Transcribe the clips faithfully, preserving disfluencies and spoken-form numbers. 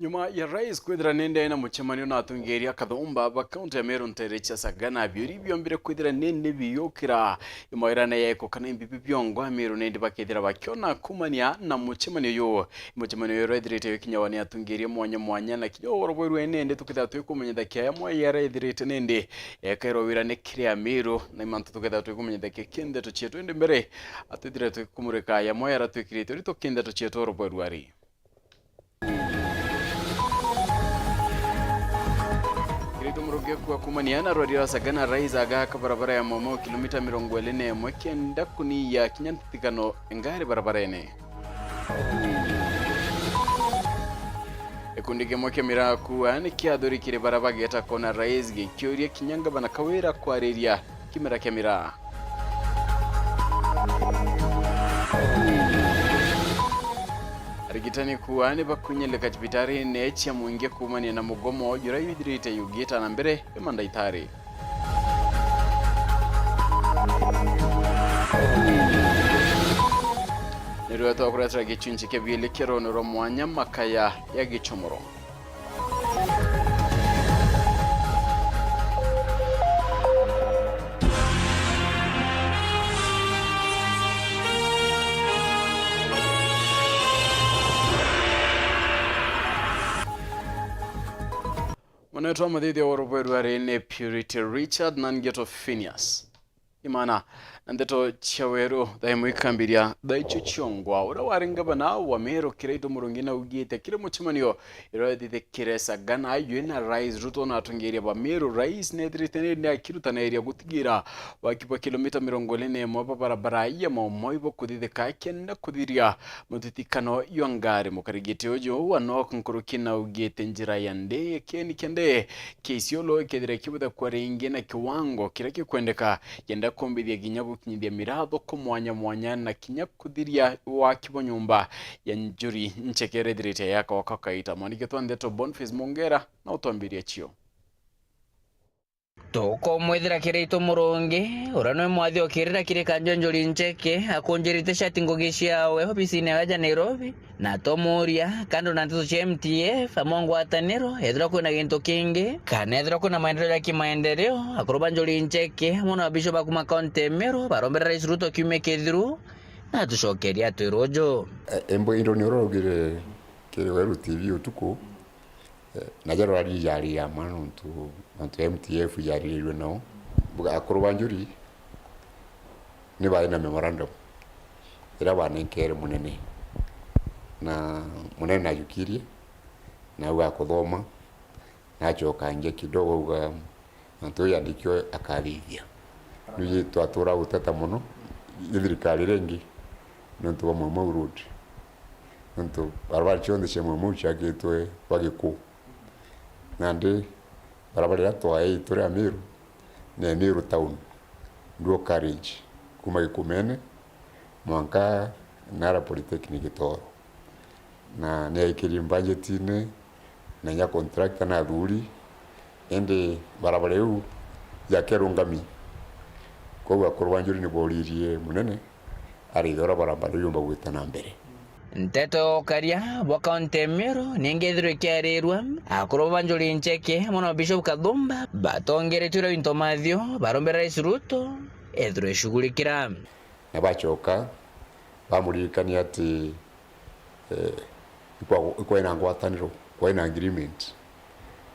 Nyuma ya rais kwithira nindi ena mucemanio na atongeria kathumba ba kaunti ya Meru nteere cia Sagana, biuri biombire kwithira nindi biyukira. Imwe irane yaiko kana imbibi biongo Ameru nindi bakethira bakiona kumania na mucemanio uyu. Mucemanio uyu uraithirite ukinyagwa ni atongeria mwanya mwanya, na kinya ugoro bweru nindi tukithira twikumenyitha kiaya mwa yaraithirite nindi ekairwa wira ni kiri Ameru, na imantu tukethira twikumenyitha ki kindeto cietu. Indi mbere, atwithire twikumurika yamwe yara twikirite urito kindeto cietu oro bweru ari. Kirito Murungi kwa kumania na rwari rwa Sagana, rais agaka barabara ya Momou kilomita mirongo iri na imwe kenda kuniya kinya ntitikano ngari barabarene. Gikundi kimwe kia miraa kua ni kiathurikire bara bageta kona rais gikiuria kinya ngavana Kawira kwariria kimera kia miraa. Arigitani kua ni bakunyeleka cibitarine cia mwingi kumania na mugomo juria withirite jugita na mbere i mandaitari. Nirwe twakuretera gicunci kia biili kia roni rwa mwanya makaya ya Gichomoro. Mwanetwa muthithia wa rubweru ari ni Purity Richard na Ngeto Phineas. Imana na ndeto cia weru thaa imwe ikambiria thaa icio ciongwa. Uria wari ngavana wa Meru Kiraitu Murungi naugite kiri mucemanio iria wethithikire Sagana yu na Rais Ruto na atongeria ba Meru, Rais nethirite ni akirutaniria gutigira waki bwa kilomita mirongo iri na imwe bwa barabara ya Momou ibo kuthithika kenda kuthiria mutitikano jwa ngari. Mukarigiti uju wa Nok Nkuruki naugite njira ya ndi kieni kia ndi kia Isiolo ikethira ikibutha kwa ringi na kiwango kiria gikwendeka, yenda kumbithia kinya gukinyithia miratho ku mwanya mwanya na kinya kuthiria waki bwa nyumba ya Njuri Ncheke iria ithirite yaka waka kaita. Mwandiki twa ndeto Boniface Mongera na utwambiria cio. Tukumwithira Kiraitu Murungi, uria niwe mwathi okirira kiri kanjo Njuri Ncheke, akunjirite shati ngugi ciawe obisine yawe aja Nairobi, na tumuria, kando na nteto cia M T F, amwe ngwataniro, ethirwa kwina gintu kingi, kana ethirwa kwina maendeleo ja kimaendeleo, akuru ba Njuri Ncheke, amwe na abisho ba kuma kaunti ya Meru, barombera Rais Ruto kiumia kithiru, na atucokeria atwira uju. E, embo indo ni uraugire kiri Weru T V utuku, Eh, naja rwari ijariria mwa nontu, nontu M T F ijaririrwe nao. Mbuga akuru ba Njuri ni bari na memorandum iria banenkere munene, na munene najukirie, na auga akuthoma, nacoka ngia kidogo auga, Nontu uyu andiki akathithia. Nuji twatura guteta mono i thirikari iria ingi nontu bwa Mwemweu Road. Nontu barabara cionthe cia Mwemweu ciakitwe bwa Gikuu. Nandi barabara iria twaei turi Amiru ni Amiru town, dual carriage, kuma Gikumene mwanka nara Polytechnic Gitoro. Na niaikiri mbanjetine na inya contractor na athuri, indi barabara iu yake rungami. Kwou akuru ba Njuri ni booririe munene arithe uria barabara iu yumba gwita na mbere. Nteto ya ukaria bwa kaunti ya Meru ningi ithirwe ikiarirua, akuru ba Njuri Ncheke amwe na Bishop Kathumba batongeretue uria Winto Mathio barombera Rais Ruto ethirwe icugurikira. Na bacoka bamuririkania ati, eh, ikwa-, ikwai na ngwataniro, kwai na agreement,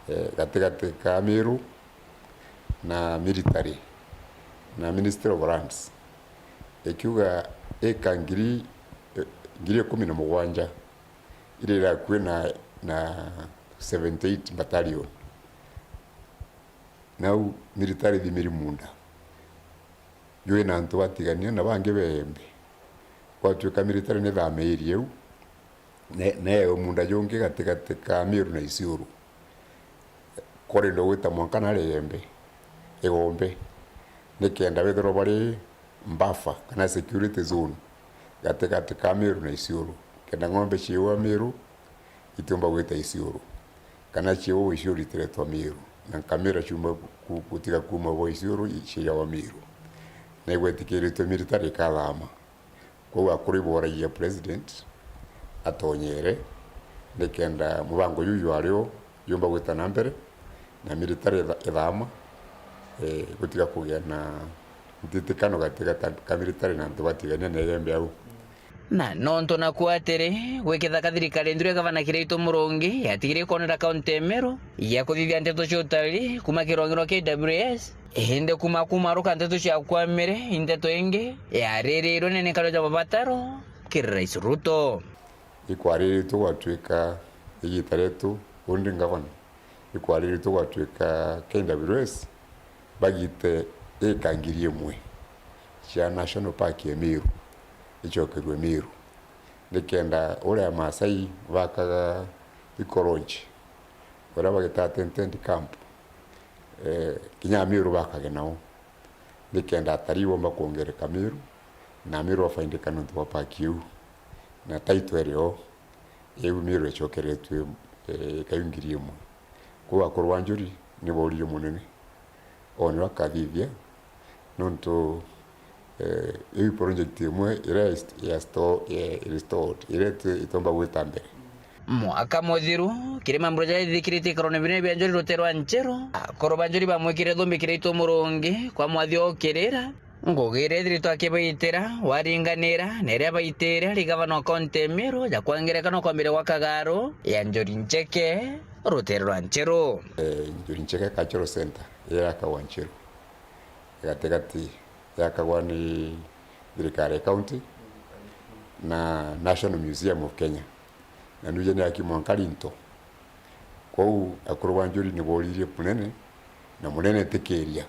eh, gatigati ka Meru na military na Ministry of Lands, ikiuga eka ngiri, eh, ngiri ikumi na mugwanja iria irakui na, na seventy eight battalion. Nau military ithimiri munda. Jwi na antu batigania na bangi beembe. Gwatuika military ni thameirie u, ne-, neewe munda jungi gatigati ka Meru na Isiolo. Kori ndo gwita mwanka na Riembe, Igombe, nikenda bethirwa bari buffer kana security zone gatigati ka Meru na Isiolo. Kenda ng'ombe ciiwa Meru, itiumba gwita Isiolo, kana ciiwa Isiolo itiretwa Meru, na nkamira ciumba ku-, gutiga kuuma bo Isiolo i-, ciijawa Meru. Na igwetikiritwe military ikathama. Kwou akuru iboragia president atonyere, Nikenda mubango juu jwari o jumba gwita na mbere, na military itha-, ithama, eh, gutiga kugia na ntitikano gati ga ta-, ka military na antu batigania na igembe au. Na nontu naku atiri, gwikitha ka thirikari nthuru ya gavana Kiraitu Murungi yatigire ikonera kaunti ya Meru ya kuthithia nteto cia utari kuma kirongiro kia K W S, indi kuma kumaruka nteto cia kwamire, i nteto ingi yaririrwe ni nikario ja mabataro kiri Rais Ruto. Ikwariritwe gwatuika igita rietu undi ngavana, ikwariritwe gwatuika K W S bagite ika ngiri imwe cia National Park ya Meru icokerue Meru, nikenda uria Maasai bakaga ikoroji, uria bagitaga tented camp, eh, kinya Meru bakage nao, nikenda atarii bomba kwongereka Meru, na Meru bafaindika nontu bwa park iu, na title iri o, iu Meru icokeretue, eh, ika iu ngiri imwe. Kwou akuru ba Njuri ni bauririe munene, one akathithia, nontu, eh, iu project imwe iria is-, ya sto-, ya restored, iria iti-, itomba gwita mbere. Mwaka muthiru, kirima mburu jaria ithikiritie ikarone binene bia Njuri rutere rwa Ncheru, akuru ba Njuri bamwikire thumbi Kiraitu Murungi kwa mwathi okirira, ngugi iria ithiritwe akibaitira, waringanira, na iria abaitire ari gavana wa kaunti ya Meru, ja kwa ngerekano kwambire gwa kagaro ya Njuri Ncheke, rutere rwa Ncheru. Eh, Njuri Ncheke Cultural Centre, iria yakagwa Ncheru, igatigati yakagwa ni thirikari ya county na National Museum of Kenya, na nuja ni yaki mwanka Rinto. Kwou akuru ba Njuri ni booririe munene, na munene etikiria.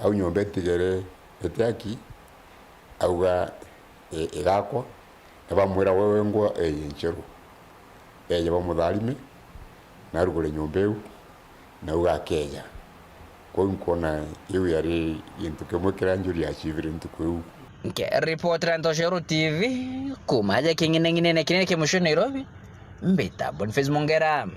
Au nyomba itigere itiaki, auga, "I-, igakwa," na bamwira, "Wewe ngwa eeye Ncheru." Eeja bamutharime, na arugure nyomba iu, na auga akeeja. Kwou nkwona iu yari gintu kimwe kiria Njuri yachievire ntuku iu. Nkiripotera Ntoshero T V, kuma aja king'ineng'inene kinene kia mucii Nairobi, mbita Boniface Mungera.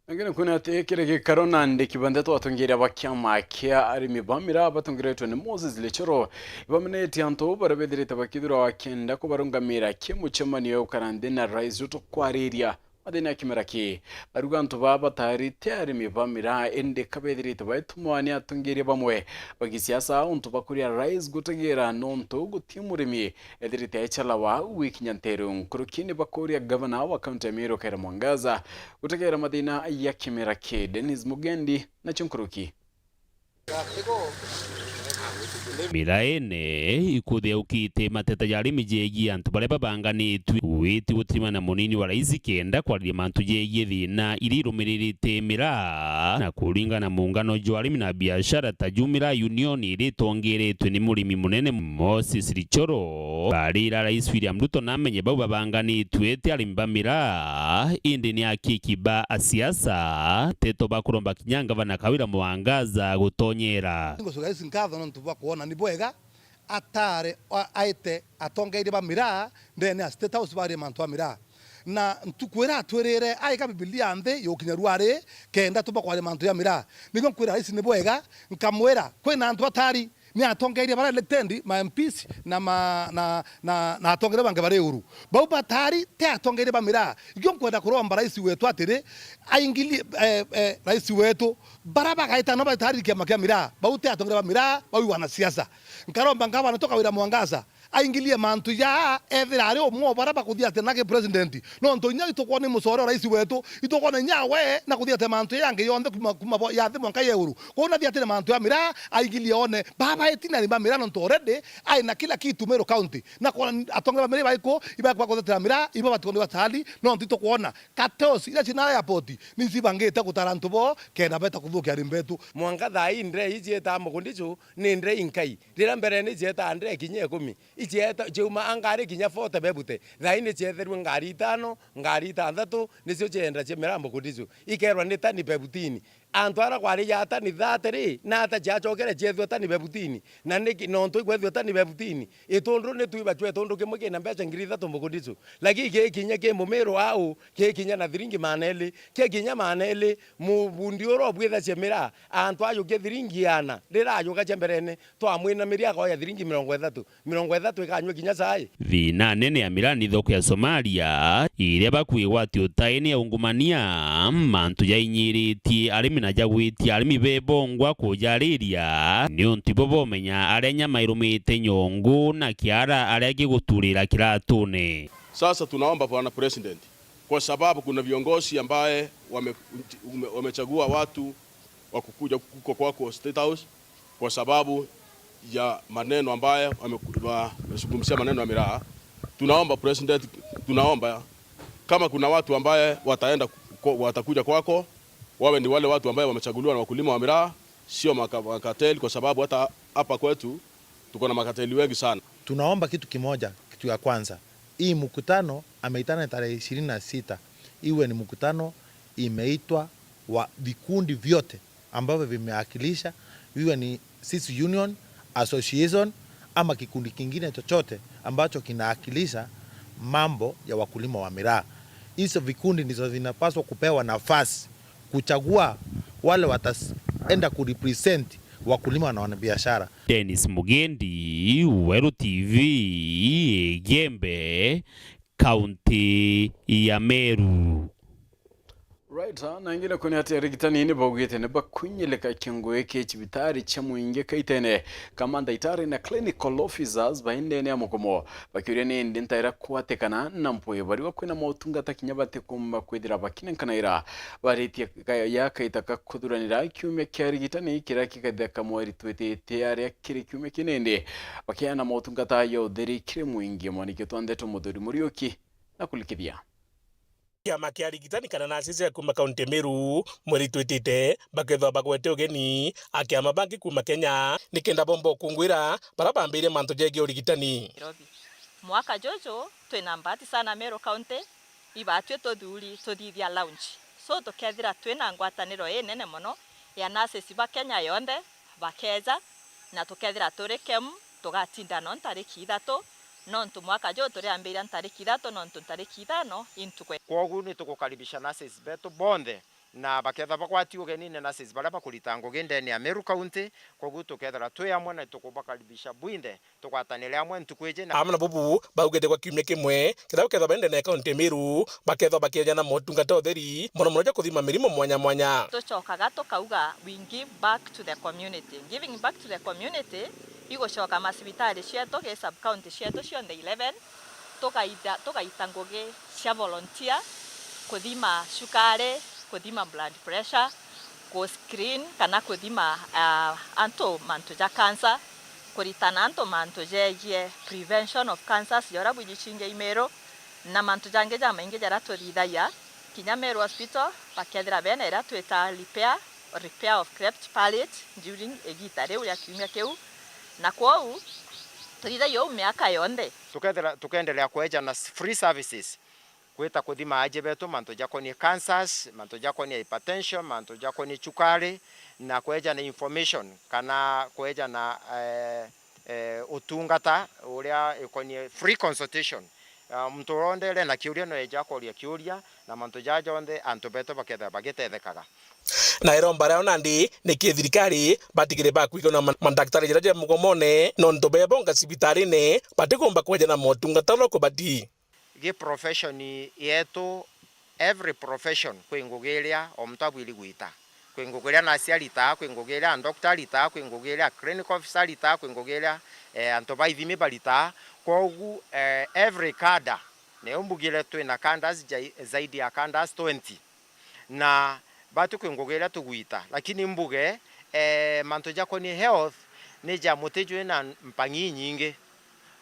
Angene kwina ati kiri gikaro na andiki ba nteto atongeria ba kiama kia arimi ba miraa batongeretwe ni Moses Lechoro, ibamenetie antu baria bethirite bakithurwa bakenda kubarungamira ki mucemanio ya gukara nthi na Rais Ruto kwariria mathina ya kimera ki. Aruga antu baa batari ti arimi ba miraa, indi ka bethirite baitumawa ni atongeria bamwe ba gisiasa untu bakuria Rais gutegera nontu guti murimi ethirite aichalawa gwikinya nteru. Nkuruki ni bakuria gavana wa kaunti ya Meru Kawira Mwangaza gutegera mathina ya kimera ki. Dennis Mugendi nacio nkuruki. Miraene ikuthiaukite mateta ja arimi jegie antu baria babanganitue. Witi gutirima na munini wa rais kenda kwariria mantu jegie thina iria irumiririte miraa. Na kuringana na muungano jwa arimi na biashara ta Jumira Union iria itongeretwe ni murimi munene Moses Richoro, barira Rais William Ruto namenye bau babanganitue ti arimi ba miraa, indi ni akiki ba asiasa, teto bakuromba kinya ngavana Kawira Mwangaza gutonyera. Ngucokia rais nkatho nontu bwa kwona ni bwega atare a-, aite atongeria ba miraa ndene ya State House barie mantu a miraa. Na ntuku iria atwirire aika Bibilia nthi yukinya ruari kenda tumba kwaria mantu ya miraa. Nikio nkwira rais ni bwega, nkamwira kwina antu atari ni atongeria bara elected, ma M Ps na ma, na, na, na atongeria bangi bari uru. Bau batari ti atongeria ba miraa. Ikio nkwenda kuromba rais wetu atiri, aingilie, eh, eh, rais wetu, bara bagaita no batari kiama kia miraa. Bau ti atongeria ba miraa, bau i wanasiasa. Nkaromba ngavana tu Kawira Mwangaza aingilie mantu jaa, ethira ari umwe o bara bakuthiatira na ki president. Nontu inya itukwona i mucore o rais wetu, itukwona inya we na kuthiatira mantu yangi yonthe kuma, kuma bo-, ya nthi mwanka ya iguru. Kwou nathiatire mantu ya miraa, aingilie one. Baba eti na ni ba miraa nontu already ai na kila kitu Meru County. Na kwona atongeria ba miraa ibaiku, ibaiku bakuthiatira miraa, ibo batukwona batari, nontu itukwona cartels iria cina airport, ni cibangite gutara antu bo, kenda beta kuthukia arimi betu. Mwanka thaa ii ndre iji eta mugundi ju, ni ndre inkai. Riria mbere ni cieta ndre kinya ikumi, icieta ciuma a ngari kinya forty bebute. Thaa ii ni cietherue ngari itano, ngari itanthatu, nicio cienda cia miraa mugundi ju. Ikerwa ni tani bebutini. antu ara kwari ja atani thirty ri, na ata ciacokere ciethua tani bebutini? Na niki nontu ikwethua tani bebutini? Itunduru ni twiba cwa itundu kimwe kina mbeca ngiri ithatu mbuku ndicu. Lakini giki kinya ki Mumiru au, giki kinya na thiringi maana eri, giki kinya maana eri, mubundi ura ubwithacia miraa, antu ajukia thiringi iana, rirajuka cia mberene, twamwinamiria akoya thiringi mirongo ithatu. Mirongo ithatu ikanyua kinya cai. Thina nene ya miraa ni thoko ya Somalia, iria bakwigwatia utai ni ya ungumania, mantu jainyiritie arimi na jagwitia arimi bebongwa kujariria, niuntu ibo bomenya aria nyama irumite nyongu na kiara aria giguturira kiratune. Sasa tunaomba Bwana President, kwa sababu kuna viongozi ambaye wame-, ume-, wamechagua watu wa kukuja huko kwako State House kwa sababu ya maneno ambaye wame-, wa-, wamezungumzia maneno ya miraa. Tunaomba President, tunaomba kama kuna watu ambaye wataenda kwa-, watakuja kwako, wawe ni wale watu ambaye wamechaguliwa na wakulima wa miraa, sio maka-, makateli, kwa sababu hata hapa kwetu tuko na makateli wengi sana. Tunaomba kitu kimoja, kitu ya kwanza, hii mkutano ameitana tarehe ishirini na sita, iwe ni mkutano imeitwa wa vikundi vyote ambavyo vimewakilisha, iwe ni sisi union, association ama kikundi kingine chochote ambacho kinawakilisha mambo ya wakulima wa miraa. Hizo vikundi ndizo zinapaswa kupewa nafasi kuchagua wale wataenda kurepresent wakulima na wanabiashara. Dennis Mugendi, Weru T V, Igembe, kaunti ya Meru. Right, ah, na ingine kuni ati arigitani ni baugite ni bakunyilika kingo giki cibitari cia muingi kaitene kama ndaitari na clinical officers baindene ya mugomo. Bakiuria ni indi ntaira kwatikana na mpwi bariwa kwina motungata kinya batikumba kwithira bakinenkanaira. Baritie ka-, ya kaita ka kuthuranira kiumia kia arigitani kiria gikathira kamweri twitite aria kiri kiumia kinini. Bakiana motungata ya utheri kiri muingi. Mwaniki twa ndeto Muthuri Muriuki na kulikithia. Kiama kia arigitani kana nurses cia kuuma kaunti ya Meru, mweri twitite, bakethwa bagwete ugeni a kiama bangi kuuma Kenya, nikenda bomba ukungwira bara bambirie mantu jegie urigitani. Nairobi. Mwaka juju, twina mbati sana Meru County, ibatwi tuthuri tuthithia launch. So, tukethira twina ngwataniro inene mono ya nurses ba Kenya yonthe, bakeja, na tukethira turi kemu, tugatinda no ntariki ithatu, nontu mwaka juu turiambiria ntariki ithatu, nontu ntariki ithano intukwe. Kwogu ni tugukaribisha nurses betu bonthe, na bakethira bagwati ugenine nurses baria bakurita ngugi ndene ya Meru County, kwogu tukethira twi amwe na tukubakaribisha bwinthe. Tugwatanire amwe ntuku iji na. Amwe na bubu, baugite gwa kiumia kimwe, kethira bakethwa bende na kaunti ya Meru, bakethwa bakieja na motungata utheri, mono mono ja kuthima mirimo mwanya mwanya. Tucokaga tukauga, "We give back to the community." Giving back to the community, igucoka macibitari cietu, gi sub county cietu cionthe eleven, tugaita, tugaita ngugi cia volunteer, kuthima cukari, kuthima blood pressure, ku screen kana kuthima, ah, antu mantu ja cancer, kuritana antu mantu jegie prevention of cancers, ja uria bwijichingia i Meru, na mantu jangi jamaingi jaria tuthithagia. Kinya Meru Hospital, bakethira bena iria twita repair, repair of cleft palate during igita riu ria kiumia kiu, na kwou tuthithagia uu miaka yonthe. Tukethira, tukendelea kweja na s-, free services. Gwita kuthima aji betu mantu jakonie cancers, mantu jakonie hypertension, mantu jakonie chukari, na kweja na information kana kweja na, eh, eh, utungata uria ikonie free consultation. Ah, muntu uria wonthe ena kiuria no eja akoria kiuria, na mantu jaja jonthe antu betu bakethira bagitethekaga. Na iromba riao nandi ni ki thirikari batigire bakwigua na ma-, mandaktari jaria ja mugomone, nontu bebonga cibitarine batikumba kweja na motungata uria kubati. Gi profession yetu, every profession, kwi ngugi iria o muntu abwiri gwita. Kwi ngugi iria nurse aritaa, kwi ngugi iria doctor aritaa, kwi ngugi iria clinical officer aritaa, kwi ngugi iria, eh, antu ba ithimi baritaa. Kwogu, eh, every cadre, nio mbugire twina cadres jai-, zaidi ya cadres twenty. Na batu kwi ngugi iria tugwita, lakini mbuge, eh, mantu jakonie health ni ja muti jwina mpang'i inyingi.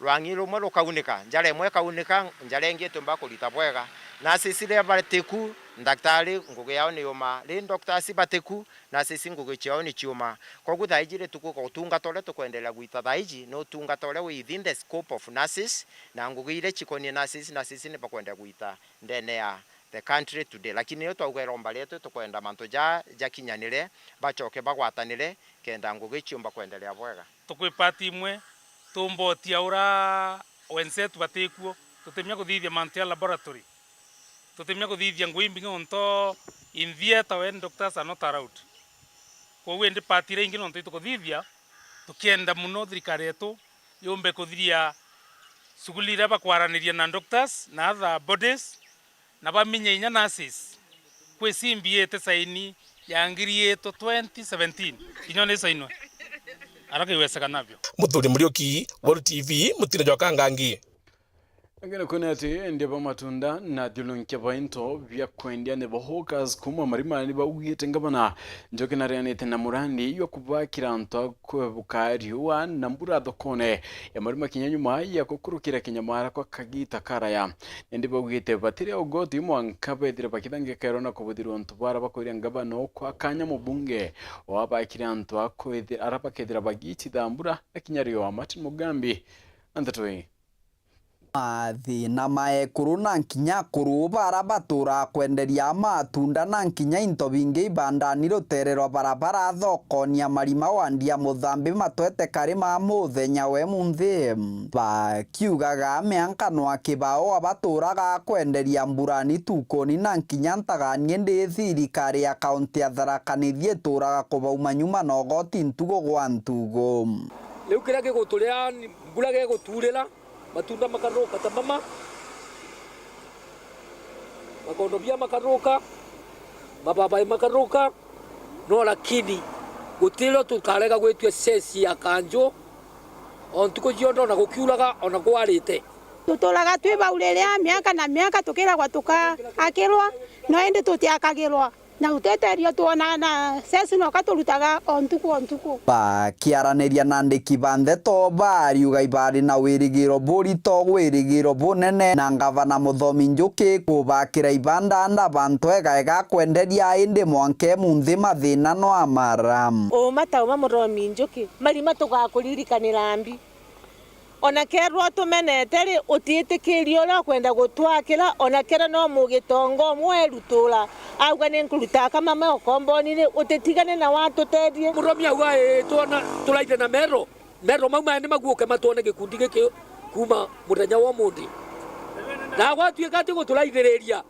Rwang'i rumwe rukaunika, njara imwe ikaunika, njara ingi itumba kurita bwega. Nurses riria batiku, ndaktari ngugi yao ni yuma. Ri doctors batiku, nurses ngugi ciao ni ciuma. Kwogu thaa iji ri tukuga utungata uria tukwendelea gwita thaa iji ni utungata uria wi within the scope of nurses, na ngugi iria cikonie nurses, nurses ni bakwendelea gwita ndene ya the country today. Lakini niyo twauga iromba rietu, tukwenda mantu ja jakinyanire, bacoke bagwatanire, kenda ngugi ciumba kwendelea bwega. Tukwi part imwe, tumbotia ura wenzetu batikuo, tutimia kuthithia mantu ya laboratory, tutimia kuthithia ngugi imbingi unto in theatre when doctors are not around. Koguo indi part iria ingi nontu itukuthithia, tukienda muno thirikari yetu yumbe kuthiria shughuli iria bakwaraniria na doctors na other bodies, na bamenye inya nurses kwi C B A itisaini ya ngiri itu twenty seventeen, kinya ni isainwe. Ara kiwesekanavyo. Muthuri Muriuki, World T V, mutino jwa Kangangi. Ngene kwene ati endia ba matunda na thiulunkia ba into bia kwendia ni bo hawkers kuma Marima ni baugite ngavana Njoki nareanite na murandi jwa kubakira antu a kwebuka riua na mbura thokone ya Marima kinya nyuma ya gukurukira kinyamara kwa kagita karaya. Indi baugite batiri ugoti mwanka bethire bakithangikerwa na kubuthirwa untu bara bakwira ngavana ukwa kanya mubunge wabakire antu a kwithira, ara bakethira bagicitha mbura na kinya riua. Martin Mugambi na ndeto ii. Mathina ma ekuru na nkinya akuru bara baturaa kwenderia matunda na nkinya into bingi ibandani rutere rwa barabara thokoni ya Marima wandi ya Muthambi matwete kari ma muthenya we munthi. Bakiugaga mianka nwa kibao abaturaga kwenderia mburani tukoni na nkinya ntagani indi thirikari ya kaunti ya Tharaka Nithi ituraga kubauma nyuma na ugoti ntugo gwa ntugo. Riu kiria giguturia ni mbura giguturira, matunda makaruka ta mama, makondobia makaruka, mababai makaruka, no lakini gutirio tukarega gwitua ceci ya kanju o ntuku cionthe, ona gukiuraga, ona kwarite. Tuturaga twi bau riria miaka na miaka tukiragwa tukaakirwa, no indi tutiakagirwa. Na uteterio twona na ceci noka turutaga o ntuku o ntuku. Bakiaraniria na andiki ba ndeto, bariuga ibari na wirigiro burito, wirigiro bunene na ngavana Muthomi Njuki kubakira ibanda na bantu ega ega kwenderia, indi mwanka munthi mathina no amara. Uma ta uma Muthomi Njuki, Marima tugakuririkanira mbi. Ona kerwa utumenete ri, utiitikiria uria ukwenda gutwakira, ona kerwa no mugitonga umwe erutura, auga, "Ninkuruta aka mama ukomboni ri, utitigane na watutethie." Muromia auga, "Ii, twona turaithe na mero, mero mau maya ni maguuke matwone gikundi giki kuuma muthenya wa umuthi." Na gwatuika ati guturaithiriria,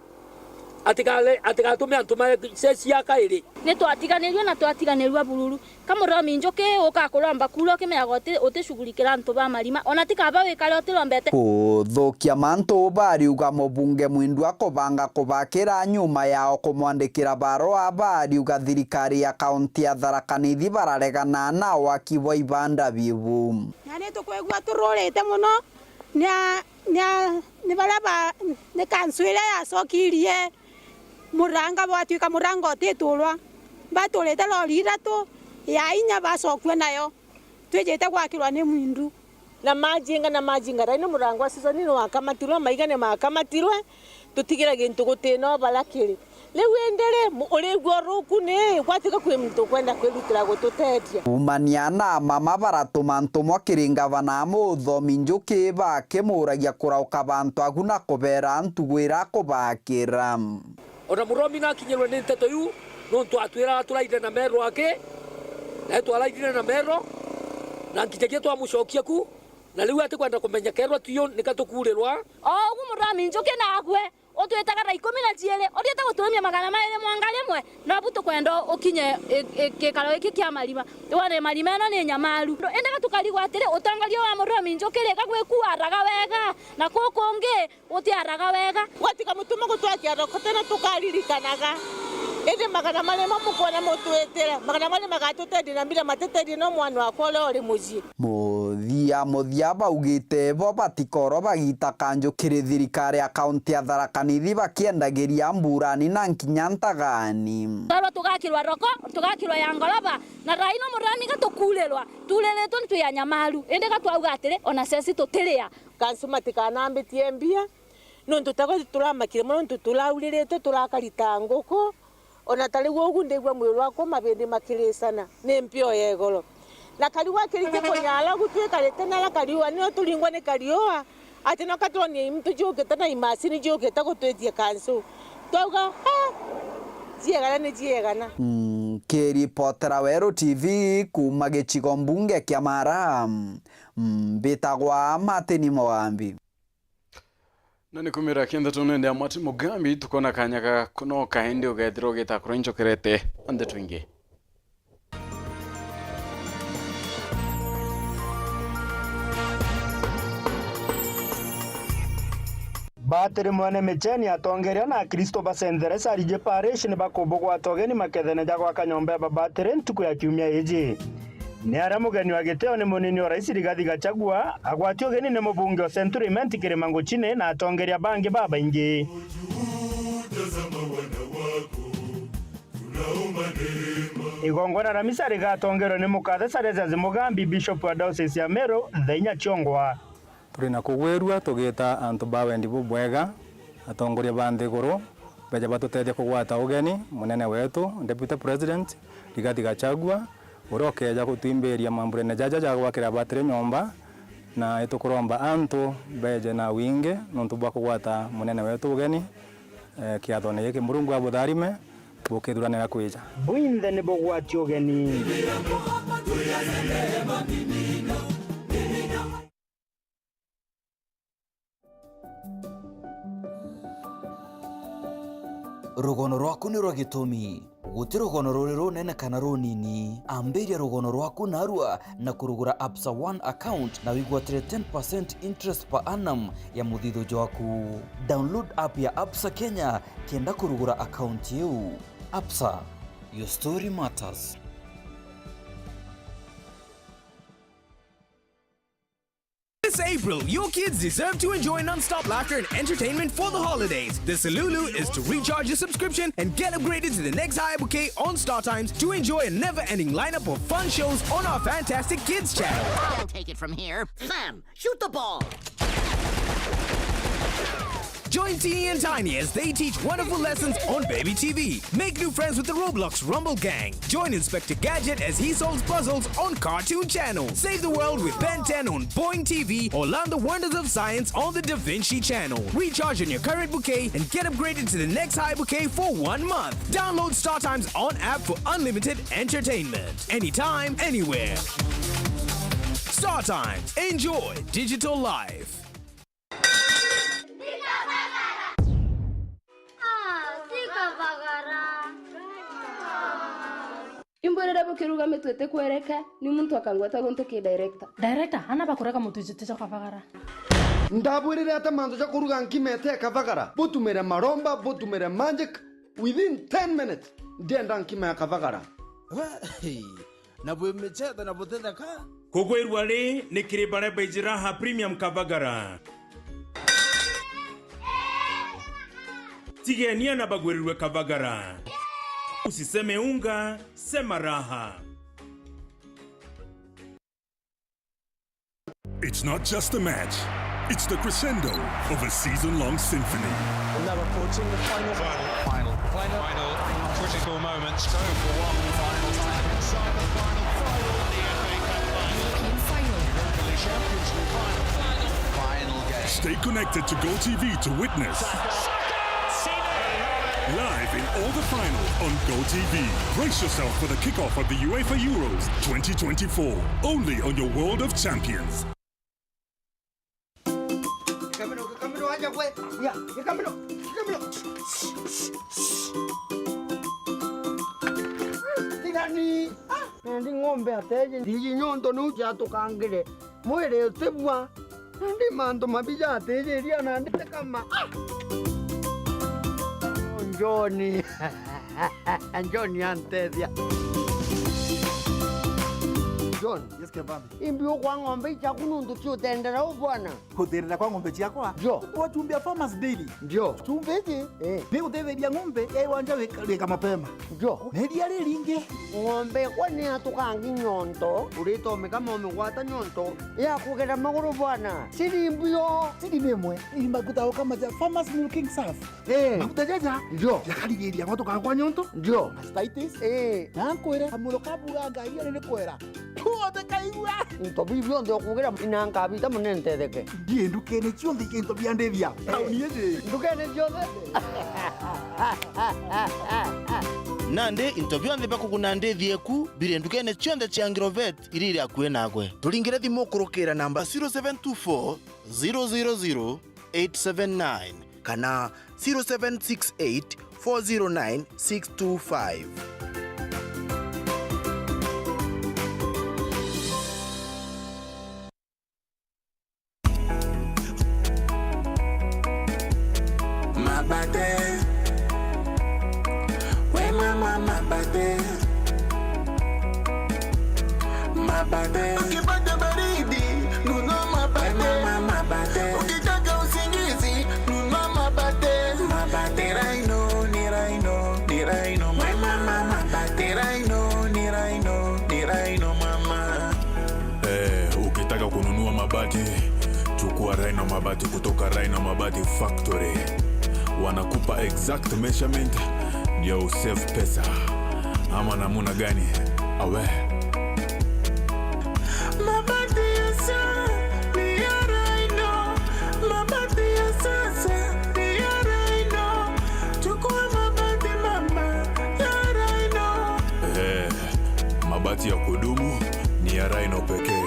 atigale-, atigatume antu ma ceci ya kairi. Ni twatiganirue na twatiganirua bururu. Ka Muthomi Njuki ukakuromba kura ukimenyaga uti-, utishughurikira antu ba Marima, ona ti kaba wikare utirombete. Kuthukia mantu, bariuga mubunge Mwindu akubanga kubakira nyuma yao kumwandikira barua, bariuga thirikari ya kaunti ya Tharaka Nithi bararegana na waki bwa ibanda bibu. Na ni tukwigua tururite mono, na, na, ni baria ba, ni kansu iria yacokirie muranga, bwatuika muranga utiturwa, baturite lori ithatu, ya inya bacokua nayo, twijite gwakirwa ni Mwindu. Na majinga, na majinga, raini muranga wa season ni wakamatirwe, maiga ni makamatirwe, tutigire gintu gutina o baria kiri. Riu indi ri, mu-, urigua uruku ni gwatuika kwi muntu ukwenda kwirutira gututethia. Kuumania na mama baratuma ntumwa kiri ngavana Muthomi Njuki bakimuragia kurauka bantu agu na kubera ntugu iria akubakira. Ona Muthomi nakinyirwe ni nteto iu, nontu atwiraga turaithe na mero aki, nae twaraithire na mero, na nkinya kia twamucokia ku, na riu atikwenda kumenya kerwa tuyo nika tukuurirwa. O ugu Muthomi Njuki naagwe, utwitaga thaa ikumi na ciiri, uthiite guturumia magana mairi mwanga rimwe, nobu tukwenda ukinye i-, i-, gikaro giki kia Marima, wone Marima ino ni nyamaru. Indi ga tukarigwa atiri, utongoria wa Muthomi Njuki ri, ka gwiku araga wega, na kuu kungi utiaraga wega. Gwatiga mutumo gutwakia thoko tena tukaririkanaga. Indi magana maria mo mukwona mutwitire, magana maria magatutethia na mbira matitethie no mwana wakwa uria uri mucii. Muthia muthia baugite bo batikoro bagita kanju kiri thirikari ya kaunti ya Tharaka Nithi bakiendagiria mburani na nkinya ntagani. Twarwa tugakirwa thoko, tugakirwa ya ngoroba, na thaa ino murani gatukurirwa, turiritwe ni twi anyamaru. Indi gatwauga atiri, ona ceci tutiria. Kansu matikanambitie mbia, nontu tagwe turamakire mono, nontu turauriritwe, turakari ta nguku. Ona ta riu ugu ndigua mwiri wakwa mabindi makiricana, ni mpio ya igoro. Na kariua kiringi kunyara ugu twikarite nara kariua, nio turingwa ni kariua, ati no katwonie into ciukite na imacini ciukite gutwithia kansu. Twauga, "Ha! Ciegana ni ciegana." Mm, kiripotera Weru T V kuuma gicigo mbunge kia Mara, mm, mbitagwa Martin Mugambi. Na ni kumira kenda tunende amwati Mugambi, tukona kanya ga kunoka indi ugethirwa ugita kuria njokerete ndeto ingi. Batiri mwene Micheni, atongeria na Akristo ba Saint Theresa Rijie Parish ni bakubugwata ugeni makethene ja gwaka nyomba ya babatiri ntuku ya kiumia iji. Ni aria mugeni wa gitio ni munini o Rais Rigathi Gachagua agwati ugeni ni mubunge o Central Imenti Kirima Nguchini na atongeria bangi babaingi. Igongwana ramisa rigatongerwa ni Mukathe Salesius Mugambi, Bishop wa Diocese ya Meru, thaa inya ciongwa. Turi na kugwirua tugita antu ba wendi bubwega, atongoria ba nthiguru, beja batutethia kugwata ugeni munene wetu, Deputy President Rigathi Gachagua, uria ukeja gutwimbiria mamburene jaja ja gwakira batiri nyomba, na itukuromba antu beje na wingi nontu bwa kugwata munene wetu ugeni, eh, kiathone giki. Murungu abutharime. Bukithuranira kwija. Bwinthe ni bugwati ugeni. Rugono rwaku ni rwa gitumi. Guti rugono ruri runene kana runini. Ambiria rugono rwaku narua na kurugura Absa One account na wigwatire ten percent interest per annum ya muthithu jwaku. Download app ya Absa Kenya kenda kurugura account iu. Absa, your story matters. This April, your kids deserve to enjoy non-stop laughter and entertainment for the holidays. The Salulu is to recharge your subscription and get upgraded to the next higher bouquet on StarTimes to enjoy a never-ending lineup of fun shows on our fantastic kids channel. I'll take it from here. Sam, shoot the ball! Join Teeny and Tiny as they teach wonderful lessons on Baby T V. Make new friends with the Roblox Rumble Gang. Join Inspector Gadget as he solves puzzles on Cartoon Channel. Save the world with Ben ten on Boing T V or learn the wonders of science on the Da Vinci Channel. Recharge on your current bouquet and get upgraded to the next high bouquet for one month. Download StarTimes On app for unlimited entertainment. Anytime, anywhere. StarTimes. Enjoy digital life. Ah, ti Kavagara. Imbwirire bukiruga mitu itikwereka, ni muntu akangweta guntu ki director. Director, ana bakurega mutu ijite ja Kavagara. Ndabwirire ata mantu ja kuruga nkima ite Kavagara? Butumire maromba, butumire magic, within ten minutes, ndienda nkima ya Kavagara. We, hey. Na bwi michetho na butitheka. Kugwirua ri ni kiri baria baiji Raha Premium Kavagara. Tigenia na bagwirirwe Kavagara. Usiseme unga, sema raha. It's not just a match, it's the crescendo of a season-long symphony. Now approaching the final. Final. Final. Final. Final. Critical moments. Go for one final time. Inside the final. Final. The F A Cup final. European final. Europa League Champions League final. Final. Final game. Stay connected to Go T V to witness. Live in all the finals on Go T V. Brace yourself for the kickoff of the UEFA Euros twenty twenty-four, only on your World of Champions. Gikamiro, gikamiro, aja gwe. Ya, gikamiro, gikamiro. Tigani. Ah, nandi ng'ombe ateje. Ndiji nyonto niu ciatukangire. Mwiri utibua. Nandi mantu mabi jatijiria nandi tikama. Ah! John. John antethia. John. Yes, Kevambi. Imbi ukwa ng'ombe ichaku nuntu ciutendera u bwana. Kuthirira kwa ng'ombe ciakwa? Ndio. Wa chumbi ya Farmers Daily. Ndio. Chumbi iji, eh, ni gutetheria ng'ombe ya iwanja wika, wika mapema. Ndio. Na iria riringi. Ng'ombe kwa ni atukangi nyonto, uritomika momigwata nyonto ya kugera maguru bwana. Siri mbio. Siri ni imwe. Ni maguta ukama ja Farmers Milking Surf. Eh. Maguta jaja. Ndio. Jakarigiria ng'oto kagwa nyonto. Ndio. Mastitis. Eh. Na nkwire, kamuro kabuga ngai ari ni kwera. Kuote kaigua. Into biu bionthe ukugira ina nkabita mune ntetheke. Ndie ndukene cionthe ikinto bia ndithia. Tauni iji. Ndukene cionthe. Nandi into bionthe bia kuguna ndithi eku biri ndukene cionthe cia Agrovet iria iri akui nagwe. Turingire thimu kurukira namba zero seven two four, zero zero zero, eight seven nine kana zero seven six eight, four zero nine, six two five. Mabate. We mama, mabate. Mabate. Ukipata baridi, nunua mabate. We mama, mabate. Ukitaka usingizi, nunua mabate. Mabate. Ni Rhino, ni Rhino, ni Rhino, mama. Mabate. Ni Rhino, ni Rhino, ni Rhino, mama. Eh, ukitaka kununua mabati, chukua Rhino Mabati kutoka Rhino Mabati Factory. Wanakupa exact measurement, ndio usave pesa. Ama namuna gani? Awe. Mabati ya sa-, ni ya Rhino. Mabati ya sasa ni ya Rhino. Chukua mabati mama ya Rhino. Eh, mabati ya kudumu ni ya Rhino pekee.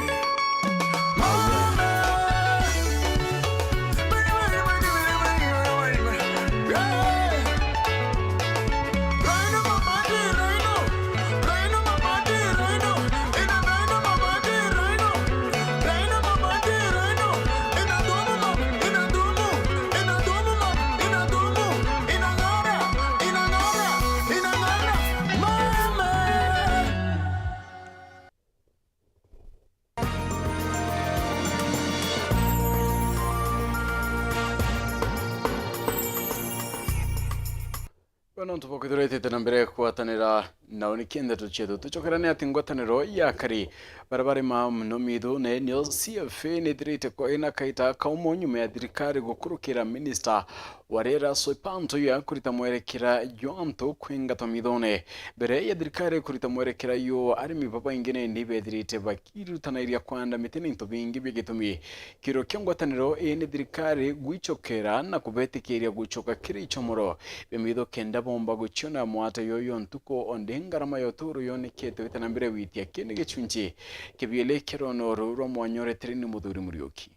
Bo nontu bwa kwithirwa itite na mbere kugwatanira nao, niki ndeto cietu tucokerane ati ngwataniro ya akari baria barimaa mono mithune, nio C F A, nithirite kwa ina kaita kaumo nyuma ya thirikari gukurukira minista wa riera Soipan Tuya kurita mwerekera jwa antu kwingatwa mithune. Mbere ya thirikari kurita mwerekera juu, arimi babaingi nindi bethirite bakirutanairia kwanda miti na into bingi bia gitumi. Kiuria kia ngwataniro ii ni thirikari gwicokera na kubetikiria gucoka kiri icomoro bia mitho kenda bomba guciona mwata yoyo ntuku, o ndi ngarama ya uturo yonekete wita na mbere gwitia kindi gicunci kia bieli kia rwono ruu rwa mwanya ureteri ni Muthuri Muriuki.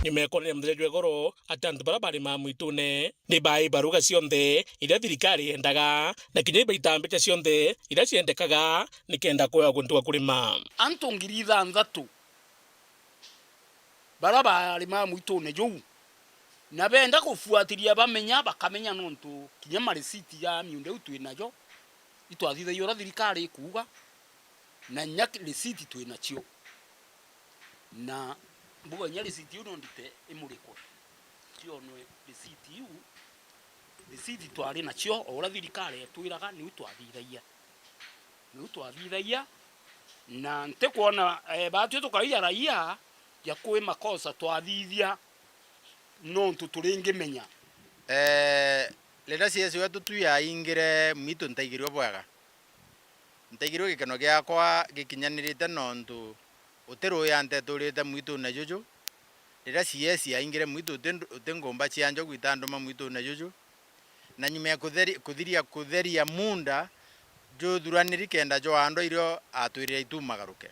Nyuma ya kwoneria muthenya jwa igoro ati antu baria barimaa mwitune ni baai baruga cionthe iria thirikari yendaga, na kinya ibaita mbeca cionthe iria ciendekaga nikenda kwea guntu gwa kurima. Antu ngiri ithanthatu baria baarimaa mwitune juu, na benda kubuatiria bamenya, bakamenya, nontu kinya marisiti ja miunda iu twi najo, itwathithagia uria thirikari ikuuga, na inya risiti twi nacio. Na mbuga inya risiti iu no ndite imurikwe, cionwe risiti iu, risiti twari nacio, o uria thirikari yatwiraga, niu twathithagia. Niu twathithagia, na ntikwona, eh, batwi tukaria raia ja kwi makosa twathithia, nontu turingimenya. Eh, riria C S wetu tu yaingire mwitu, ntaigirue bwega. Ntaigirue gikeno giakwa gikinyanirite, nontu uti ruya nteturite mwitune juju. Riria C S yaingire mwitu, uti ndu-, uti ngumba cia njo gwita nduma mwitune juju. Na nyuma ya kutheri-, kuthiria, kutheria munda juthuraniri kenda jwaandwa irio atwirire itu magaruke.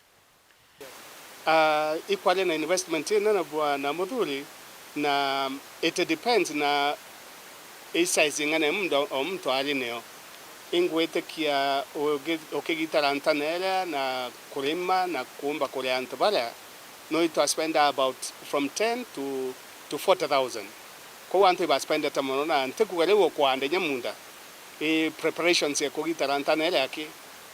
Ah, ikwari na investment inene, Bwana Muthuri, na it depends na i size ing'ana ya munda o muntu ari nayo. Ingwitikia ugi-, ukigita lantana iria na kurima na kuumba kuria antu baria, no itwa spend about from ten to, to forty thousand. Kou antu ibaspendete mono, na ntikuga riu ukwanda inya munda, i preparations ya kugita lantana iria aki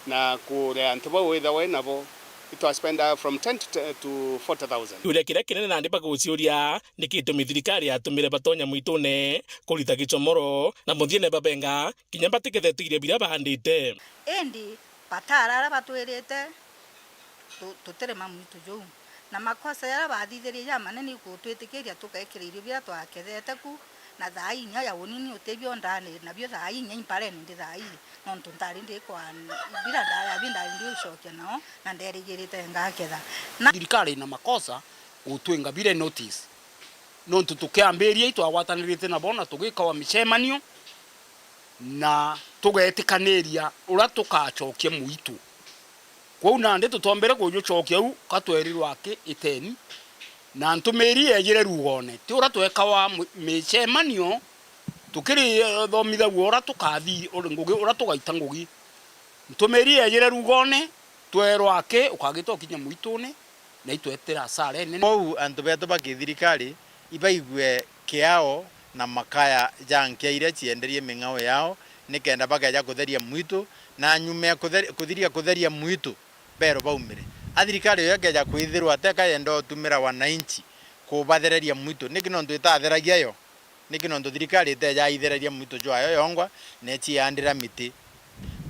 na kuria antu bau witha wi nabo, itwa spend from ten to, to forty thousand. Kiuria kiria kinene nandi baguciuria ni gitumi thirikari yatumire batonya mwitune kurita gicomoro, na muthiene babenga kinya batikethetwe irio biria baandite. Indi bataara aria batwirite, Tu-, tutirima mwitu juu. Na makosa jaria bathithirie jamanene ikutwitikiria tukekira irio biria twakethete ku, na thaa inya ya unini utibio ndani, nabio thaa inya impareni ndi thaa ii, nontu ndari ndi kwa, biria ndari, abi ndari ndi ucokia nao, na nderigirite ngaketha. Na thirikari ina makosa gutwinga bire notice, nontu tukiambiria itwagwatanirite nabo na tugikawa micemanio, na tugetikaniria uria tukacokia mwitu. Kwou nandi tutombere kujucokia u, ka twerirwe aki iteni, na ntumiri yejire rugone. Ti uria twekawa mu-, micemanio, tukirithomithagua uria tukathi, uri ngugi, uria tugaita ngugi. Ntumiri yejire rugone, twerwa aki, ukagita ukinya mwitune, na itwetire asara inene. Kwou antu betu ba kithirikari ibaigue kiao na makaya ja nkia iria cienderie ming'ao yao, nikenda bakeja kutheria mwitu, na nyuma ya kuthe-, kuthiria kutheria mwitu, beru baumire. A thirikari yo ikeja kwithirwa teka yenda utumira wananchi kubathereria mwitu, niki nontu itatheragia yo? Niki nontu thirikari iteja ithereria mwitu jwayo yongwa, na iciandira miti.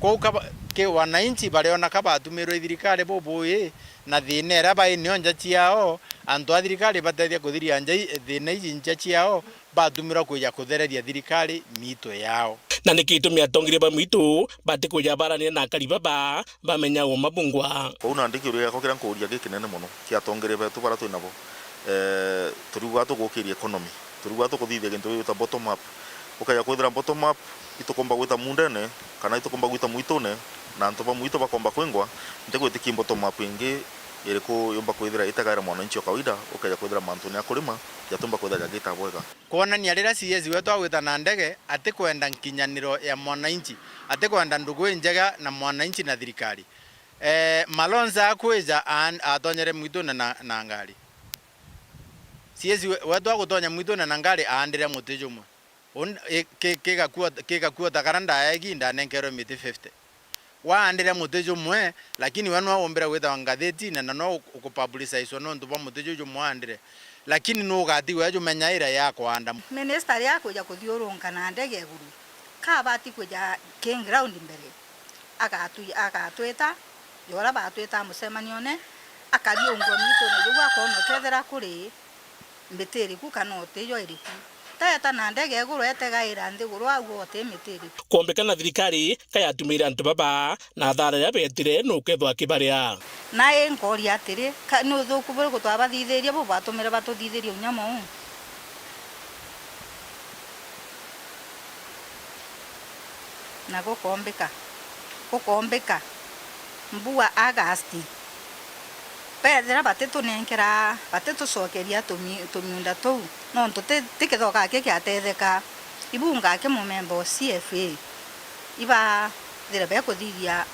Kwou kaba-, ki wananchi bariona ka batumirwe i thirikari bubui, na thina iria bai nio nja ciao, antu a thirikari batethia kuthiria nja i-, thina iji nja ciao, batumirwa kwija kuthereria thirikari miitu yao. Na niki gitumi atongeria ba mwitu batikwija baranira na akari baba bamenya uuma bungwa? Kwou nandi kiuria giakwa kiria nkuuria gikinene mono kia atongeria betu baria twi nabo, eh, turiuga tugukiria economy. Turiuga tukuthithia gintu gigwita bottom up. Ukeja kwithira bottom up, itukumba gwita mundene, kana itukumba gwita mwitune, na antu ba mwitu bakomba kwingwa, ntigwitikia bottom up ingi iriku yumba kwithira itegaira mwananchi o kawaida, ukeja kwithira mantune ya kurima, jatumba kwithira jagita bwega. Kwonania riria C S wetu agwita na ndege, atikwenda nkinyaniro ya mwananchi, atikwenda ndugu injega na mwananchi na thirikari. Eh, Malonza akwija aan-, atonyere mwitune na, na ngari. C S we-, wetu agutonya mwitune na ngari aandire muti jumwe. Un-, i-, ki-, kigakua, kigakua ta kara ndaegi ndanenkerwe miti fifty. Waandire muti jumwe, lakini we nwe umbire gwitawa ngathitine na no uku-, ukupublicizwa nontu bwa muti juu jumwe waandire. Lakini nu ugatigwa jumenya ira ya kwanda? Minister aria akwija kuthiurunka na ndege iguru, ka abati kwija ki ground mbere? Agatu-, agatwita, jora batwita mucemanione, akariungwa mwitune juu akoona ukethira kuri miti iriku kana utiyo iriku. Teeta na ndege iguru etegaira nthiguru au oti miti iriku. Kwombeka na thirikari ka yatumire antu baba na athara iria beetire nukethwa akibaria. Na i nkoria atiri, ka ni uthuku buriku twabathithirie bu bwatumire batuthithirie unyama uu? Na gukombika, gukombika mbua August, beethira batitunenkera, batitucokeria tumi-, tumiunda tuu, nontu ti, ti kithoka aki kiateetheka. Ibunga aki mumemba o C F A, ibathire bekuthithia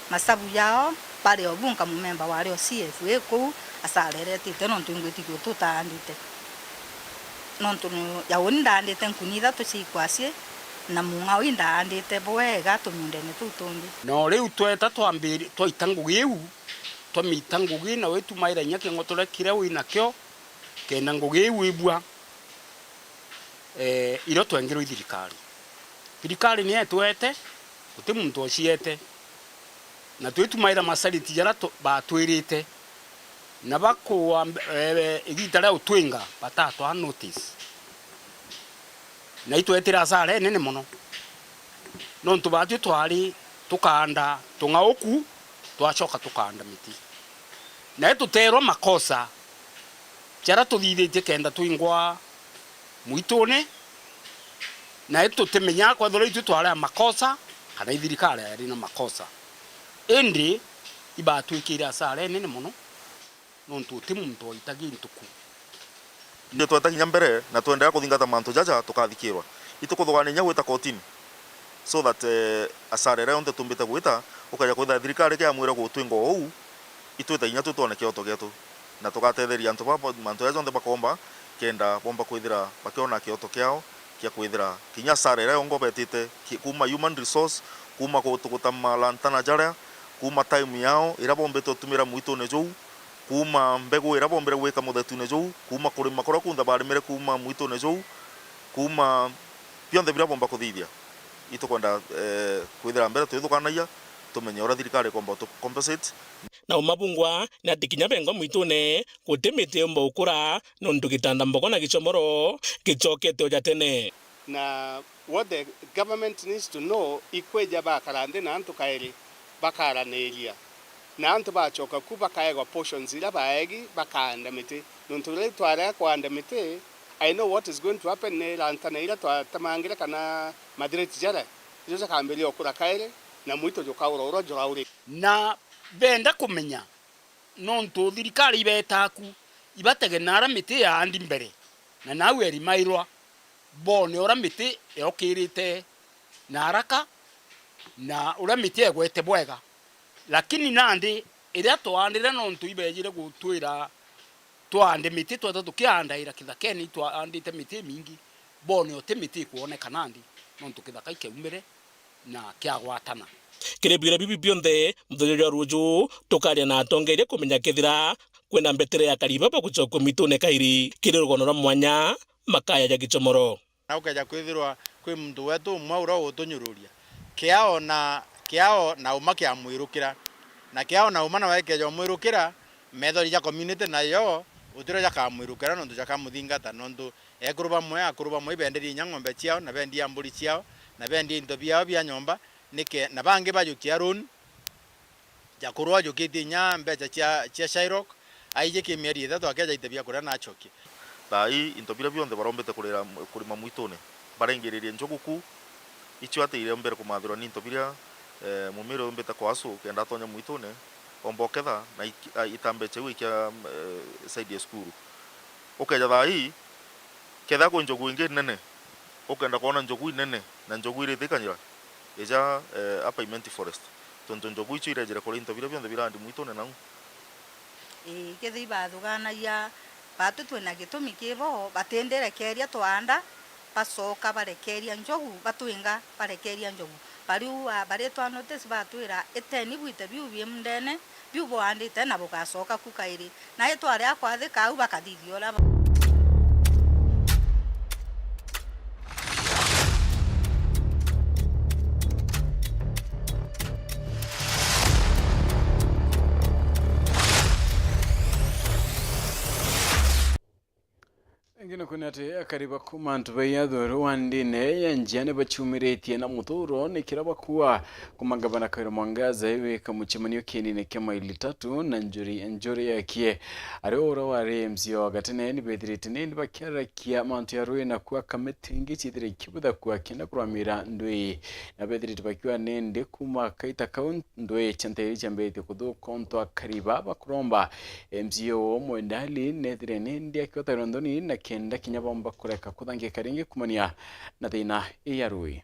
masabu jao bari o bunka mumemba wari o C F A kuu, asara iria itite, nontu ingwitikia ututaandite. Nontu nu-, ya uni ndaandite nkuni ithatu cia ikwacii, na mung'ao indaandite bwega tumiundene tuu tungi. No riu tweta twambiri-, twaita ngugi iu, twamiita ngugi, na witumaira inya king'otore kiria winakio, kenda ngugi iu ibua, eh, irio twengerwe i thirikari. Thirikari ni etwete, guti muntu ociete. Na twitumaira masariti jaria tu-, batwirite, na bakua mb-, eh, igita ria utwinga, batatwaa notice. Na itwetire asara inene mono. Nontu batwi twari tukaanda tung'auku, twacoka tukaanda miti. Na ituteerwa makosa jaria tuthithitie kenda twingwa mwitune, na itutimenya kwethirwa itwi twari a makosa kana i thirikari yari na makosa. Indi ibatwikire asara inene mono, nontu uti muntu waita gintu ku. Ni tweta kinya mbere na twenderea kuthingata mantu jaja tukathikirwa. Itukuthugaania inya gwita kotini, so that, eh, asara iria yonthe tumbite gwita, ukeja kwithira thirikari ikiamwira gutwinga uu, itwite inya twi twone kioto gietu, na tugatetheria antu baba, mantu jaja jonthe bakomba, kenda bomba kwithira bakiona kioto kiao kia kwithira kinya asara iria yongo betite ki-, kuuma human resource, kuuma kutuguta malantana jaria, kuuma time yao iria bombite utumira mwitune juu, kuuma mbegu iria bombire gwika muthetune juu, kuuma kurima kuria kunthe barimire kuuma mwitune juu, kuuma bionthe biria bomba kuthithia. Itukwenda, eh, kwithira mbere twithukanagia, tumenye uria thirikari ikomba tu compensate. na umabungwa ni ati kinya bengwa mwitune guti miti yumba gukura, nontu gitanda mbogo na gicomoro gicokete o ja tene. Na what the government needs to know, ikwija bakara nthi na antu kairi, bakaraniria, na antu bacoka ku bakaegwa portions iria baegi, bakaanda miti. Nontu riria twarega kwanda miti, I know what is going to happen, ni rantana iria twatemangire kana mathiriti jaria, ijo jakambiria gukura kairi, na mwitu jukaura uria jurauri. Na benda kumenya, nontu thirikari ibetaa ku, ibatege naria miti yaandi mbere, na nau erimairwa, boone uria miti yokirite na haraka, na uria miti egwete bwega. Lakini nandi iria twaandire, nontu ibeejire gutwira twaande miti, tweta tukiandaira kithakene, itwaandite miti imingi, boone uti miti ikwoneka nandi, nontu kithaka ikiaumire na kiagwatana. Kiri biuria bibi bionthe, muthenya jwa ruju, tukaria na atongeria kumenya kethira kwina mbetere ya kariba bagucokua mitune kairi. Kiri rugono rwa mwanya, makaya ja gicomoro. Na gukeja kwithirwa kwi muntu wetu umwe uria utunyururia, kiao na, kiao na uma kiamwirukira, na kiao na uma nawe ikeja umwirukira, methori ja community nayo utirio jakamwirukira nontu jakamuthingata, nontu ekuru bamwe, akuru bamwe ibenderie inya ng'ombe ciao, na bendie mburi ciao, na bendie into biao bia nyomba, nike, na bangi bajukia loan, ja kurwa ajukitie inya mbeca cia, cia Shylock, aiji ki mieri ithatu akeja aite bia kuria na acokie. Thaa ii into biria bionthe barombete kurira, kurima mwitune, barengiririe njogu ku, icio ati iria mbere kumathirwa ni into biria, eh, mumiri umbite kwa asu kenda atonya mwitune, omba uketha na iki-, a, itambe cheu ikia, eh, side ya cukuru. Ukeja thaa ii, ketha kwi njogu ingi nene, ukenda kwona njogu inene na njogu iria itikanyira, ija, eh, apa Imenti Forest. Tontu njogu icio irejire kuria into biria bionthe birandi mwitune nau. Ii, kethira ibathuganagia, batu twina gitumi ki bo, batindirekeria twaanda, bacoka barekeria njogu, batwinga barekeria njogu. Bariu, a, baritwa notice batwira, "Iteni bwite biu bi ndene, biu bwaandite na bugacoka ku kairi." Na itwari akwathika au bakathithia uria ba- Ingi ni kwina ati akari ba kuuma antu ba Yathuru wa ndine ya Njia ni baciumiritie na muthuro ni kiria bakuua kuuma ngavana Kawira Mwangaza wika mucemanio kienine kia maili tatu na njuri, njuri yakie. Ari o uria wari M C A wa gatene ni bethirite nindi bakiarakia mantu ya rui na kuaka miti ingi ciithire ikibutha kuakia na kurwamira ndui. Na bethirite bakiuga nindi kuuma kaita kau ndui cia nteere ciambiritie kuthuka untu akari baa bakuromba M C A o Mwendali nethire nindi akiotairwa nthoni na kenda kinya bomba kureka kuthangika ringi kumania na thina ii ya rui.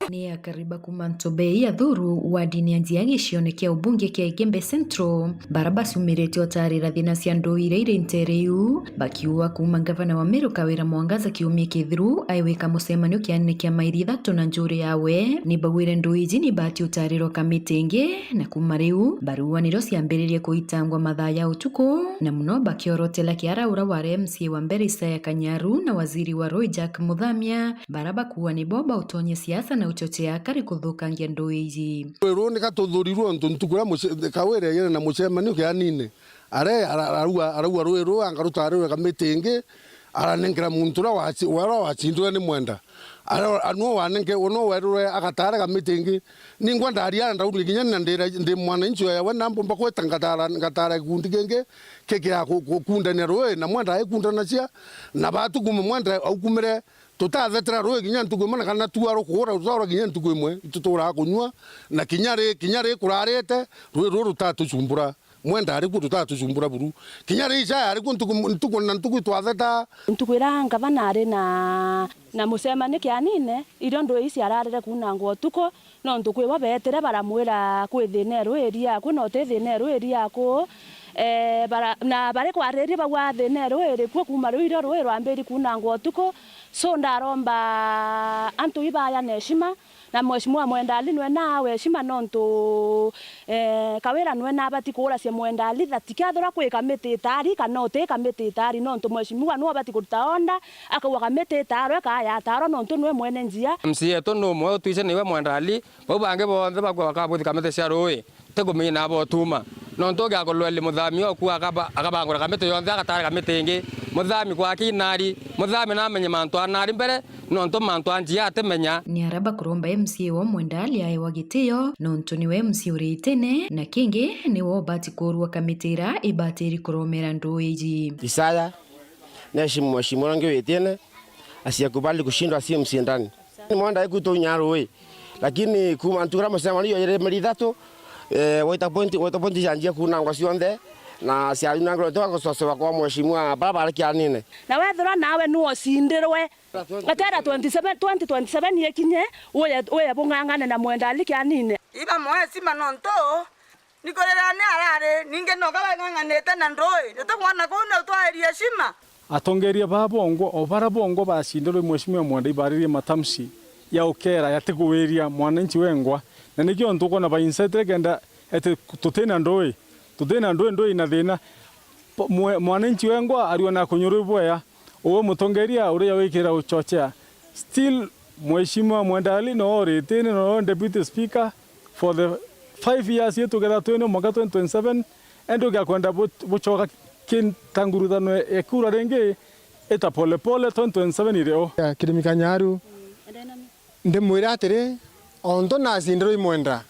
Ni akari ba kuuma Ntobei Athuru, wardini ya Njia gicione kia ubunge kia Igembe Central, bara baciumiritie utaarira thina cia ndui iria iri nteere iu, bakiuga kuuma ngavana wa Meru Kawira Mwangaza kiumia kithiru aiwika mucemanio kianene kia maili ithatu na njuri yawe, ni bagwire ndui iji ni baati utaarirwa kamiti ingi, na kuuma riu baruaniro ciambiririe kuitangwa mathaa ya utuku, na muno bakiorotela kiara uria wari M C A wa mbere Isaya Kanyaru na waziri wa rui Jack Muthamia, bara bakuuga nibo bautonye siasa na uchochea akari kuthukangia ndui iji. Ruu ni gatuthurirwe untu ntuku iria muce-, Kawira yene na mucemanio kianine. Are-, ara-, arauga, arauga rui ruu anga rutarirwe kamiti ingi, aranenkera muntu uria waci-, uria wacindwe ni Mwenda. Ara-, a-, nwe wanenke-, nwe werwe agatare kamiti ingi. Ningwa ndaria ndauria kinya na ndira, ndi mwananchi oyawe na mbumba gwita ngatara, ngatara gikundi kingi kikia ku-, ku-, kundania rui na Mwenda aikundanacia, na batu kuma Mwenda aukumire tutathetera rui kinya ntuku imwe na kana tua rukuura rutora kinya ntuku imwe ituturaga kunyua, na kinya ri, kinya ri kurarite rui ruu rutatucumbura. Mwenda ari kuo tutatucumbura buru. Kinya ri Isaya ari kuo ntuku, ntuku na ntuku itwatheta. Ntuku iria ngavana ari na, na mucemanio kianine, irio ndui ici ararire kuunangwa utuku, nontu kwi bo beetire baramwira, "Kwi thina iru iri yaku, na uti thina iru iri yaku." Eh, bara-, na bari kwaririria bauga, "Thina iru iri kuo kuuma riu irio rui rwambiri kuunangwa utuku." So, ndaromba antu ibaya na heshima, na Mheshimiwa Mwendali nwe na awe heshima nontu, eh, Kawira nwe na abati kuuracia Mwendali that kethirwa kwi kamiti itari kana uti kamiti itari, nontu Mheshimiwa nwe abati kuruta order, akauga kamiti itarwe kaa yatarwa nontu nwe mwene njia. M C A yetu ni umwe utwise niwe Mwendali, bau bangi bonthe bakua bakabuthi kamiti cia rui. Ti kumenya na botuma. Nontu ugiakorwa ni muthami oku akaba-, akabangura kamiti yonthe, agatara kamiti ingi. Muthami gwake inari, muthami namenye mantu anari mbere, nontu mantu anjia atimenya. Ni aria bakuromba M C A wa Mwendali aewa gitio, nontu niwe M C A uri itene, na kingi niwe ubati kurua kamiti iria ibatiri kuromera nduu iji. Isaya, neheshimu mheshimiwa uria ungi wi itene, asiakubali kushindwa asiye mshindani. Ni Mwendali kutonya rui. Lakini kuma ntuku iria mucemanio iri meri ithatu, eh, waita point, waita point cianjia kunangwa cionthe, na ciarinangirwe twa gucocewa kwa mheshimiwa bara bari kianine. Na wethirwa nawe nu ocindirwe, gatera twenty seven, twenty twenty seven ikinye, uye, uye bung'ang'ane na Mwendali kianine. Iba mheshimiwa nontu Nikurira ni arari, ningi noka bang'ang'anite na ndui. Tutigwana kuu na utwairi heshima. Atongeria baa bongwa, o bara bongwa bacindirwe Mheshimiwa Mwendali ibaririe matamshi ya ukera yatiguwiria mwananchi wengwa. Na nikio ntukwona bainsetire kenda eti tutina ndui. Tutina ndui, ndui na thina. Po-, mwe-, mwananchi wengwa ariona kunyurwi bwea. Uwe mutongeria uria wikira uchochea. Still, Mheshimiwa Mwendali no oritine no deputy speaker for the five years yetu getha twene mwaka twenty twenty-seven, ende ugiakwenda bu-, buchoka kintangurutano e-, ekura ringi, ita polepole twenty twenty-seven iri o. Ya, Kirimi Kanyaru, ndimwira atiri, ontu nacindirwe imwenda,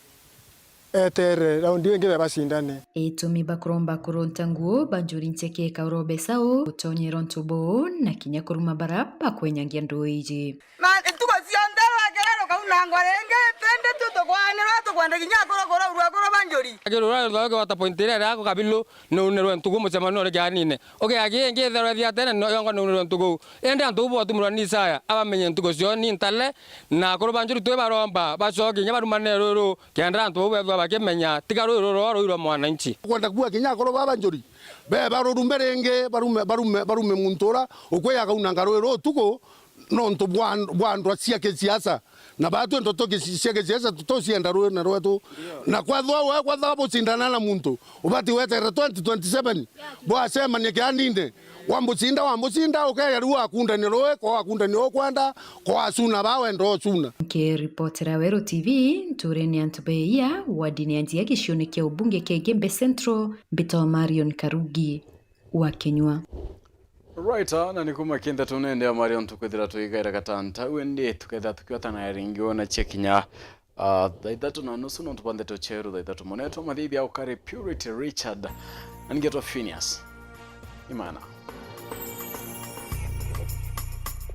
etere raundi ingi bebacindane. Itumi bakuromba kurunta nguu banjuri ncheke ikaurobesa u gutonyera untu buu na kinya kuruma bara bakwenyangia nduu iji. Ma, ntuku cionthe rwakira rukaunangwa ringi, twende tu tukwanirwa tukwenda kinya akuru kuraurwa akuru banjuri. Akirura rwake wata point iria riako kabilu, niunirwe ntuku mucemanio uri kianine. Ugeagi ingi itherwe thiatene no yongwa niunirwe ntuku. Indi antu bau botumirwa ni Isaya, abamenye ntuku cio ni ntale, na akuru banjuri twi baromba bacoke kinya barumane ruru. Kenda antu bau bethwa bakimenya, tiga rui ruru rwa rui rwa mwananchi. Kwenda kuuga kinya akuru baba njuri, be barurumbe ringi, barume, barume, barume muntu ura ukwiya akaunanga rui ruu utuku, nontu bwa, bwa ndwa cia kisiasa. Na batu ndeto kisi-, cia kisiasa tutucienda rui na rwetu. Na kwethwa we, kwethwa bucindana na muntu, ubati weterere twenty twenty-seven, bwacemania kiandinde. Wambucinda, wambucinda, ukeya riu wakundania rui, ko wakundania ukwenda, ko wacuna ba wenda ucuna. Nkiripotera Weru T V, nturene ya Ntubeia, wardini ya Njia gicione kia ubunge kia Igembe Central, mbitwa Marion Karugi wa Kinyua. Right, ah, na ni kuma kinthe tunende amari ontu kwithira twigaira gatanta, u indi tukethira tukiotana ringi wona cia kinya Ah, thaa ithatu na nusu nontu bwa ndeto cheru thaa ithatu. Munetwa Mathithia ukari Purity Richard. Na ningetwa Phineas. Imana.